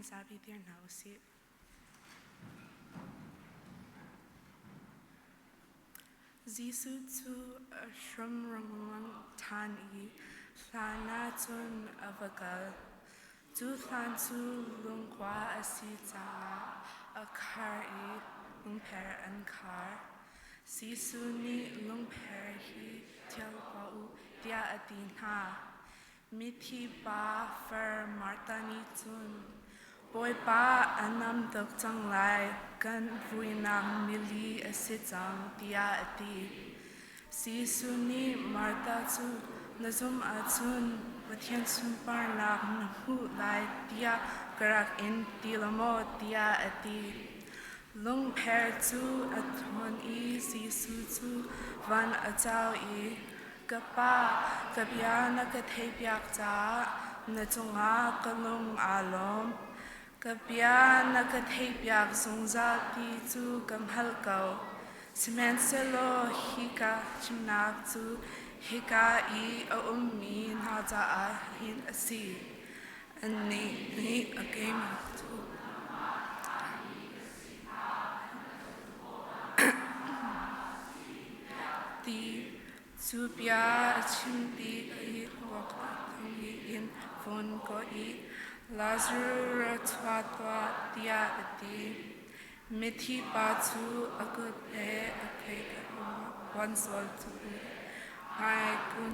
zapi dir hna u sih. Jesuh cu a hram rengmang ṭhan i hlan ah cun a va kal. Cu hlan cu lungkua a si caah a khar i lungpher an khar. Jesuh nih lungpher hi ṭhial tuah u tiah a ti hna. Mithi pa far Martha nih cun, Bawipa, a nam tuk cang lai, kan vuinak nili a si cang, tiah a ti. Jesuh nih Martha cu, Na zumh ahcun Pathian sunparnak na hmuh lai tiah ka rak in ti lo maw? tiah a ti. Lungpher cu a thawn i Jesuh cu van a cau i, Ka Pa, ka bia na ka theihpiak caah na cungah ka lung aa lawm. Ka bia na ka theihpiak zungzal ti cu ka hngalh ko. Sihmanhsehlaw hika chimnak cu hika i a ummi hna caah hin a si. Annih nih a keimah cu Ti cu bia a chim ti i awk a thang in fawn ko i Lazarus ra chuah tuah tiah a ti. Mithi pa cu a kut le a ke puanzawl cu hmaikun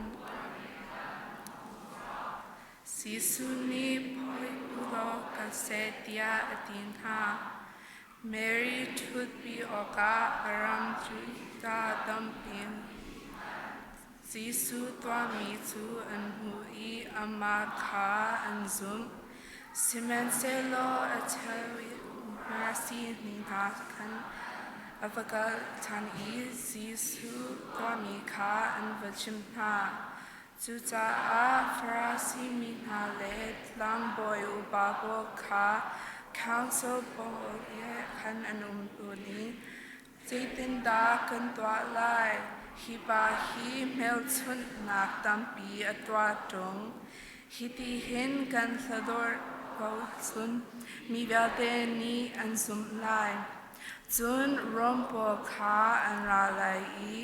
Jesuh nih phawi u law kal seh tiah a ti hna. Mary ṭhutpi awkah a ram Judah tampi Jesuh tuahmi cu an hmuh i amah kha an zumh. Sihmanhsehlaw a cheu i Farasi mi hna khan a va kal ṭhan i Jesuh tuahmi kha an va chimh hna. Cucaah Farasi mi hna le tlangbawi upa pawl kha council pawl he khan an um tawn i, Zeitindah kan tuah lai? Hi pa hi hmelchunhnak tampi a tuah ṭung. Hitihin kan hladorh ko cun mi vialte nih an zumh lai. Cun Rom pawl kha an ra lai i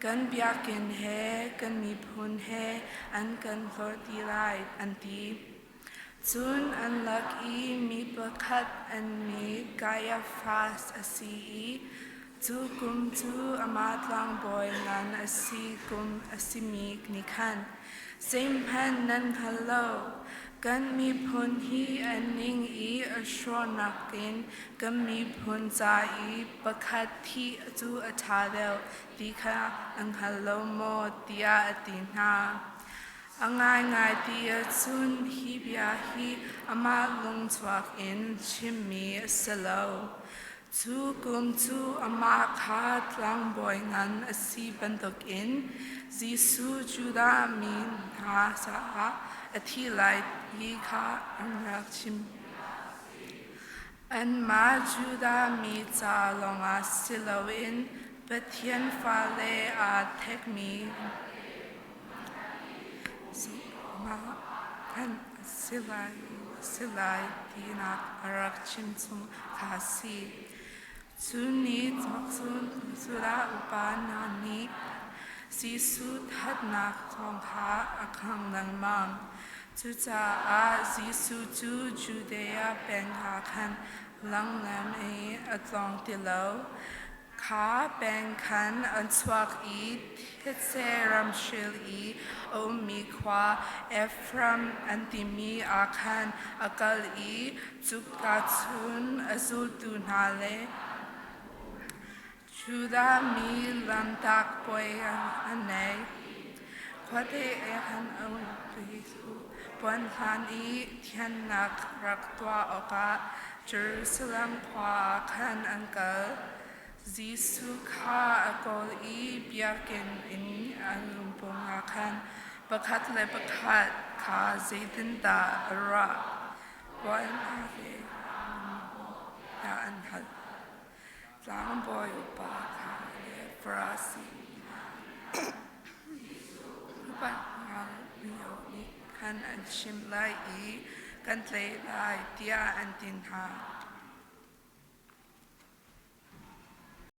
kan biakinn he kan miphun he an kan hlorh ti lai, an ti. Cun an lak i mi pakhat an mi Kaiafas a si i cu kum cu amah tlangbawi ngan a si kum a simi nih khan, Zeihmanh nan hngal lo. Kan miphun hi a ning i a hrawhnak in kan miphun ca i pakhat thih cu a ṭha deuh ti kha an hngal lo maw tiah a ti hna. A ngaingai ti ahcun hi bia hi amah lungchuak in chimmi a si lo. Cu kum cu amah kha tlangbawi ngan a si bantukin Jesuh Judah mi hna caah a thi lai ti kha an rak chim. Anmah Judah mi ca lawngah si loin Pathian fale aa ṭhekmi zumhnak an si lai tinak a rak chimchung kha a si. Cu ni thawk cun Judah upa hna nih Jesuh thatnak thawng kha a khang lengmang. Cucaah Jesuh cu Judea peng ah khan langlem i a tlawng ti lo. Kha peng khan an chuak i thetse ramhril i a ummi khua Efraim an timi ah khan a kal i cuka cun a zultu hna le Judah mi Lanhtak Puai an nei. Khuate ah khan a umpi puan hlan i thiannak rak tuah awkah Jerusalem khua ah khan an kal. Jesuh kha a kawl i biakinn in an lungpung ah khan pakhat le pakhat kha zeitindah a ruah puan he tiah an hal. Tlangbawi upa kha le Farasi upa hna lio nih khan an chimh lai i. kan tlaih lai, tiah an ti hna.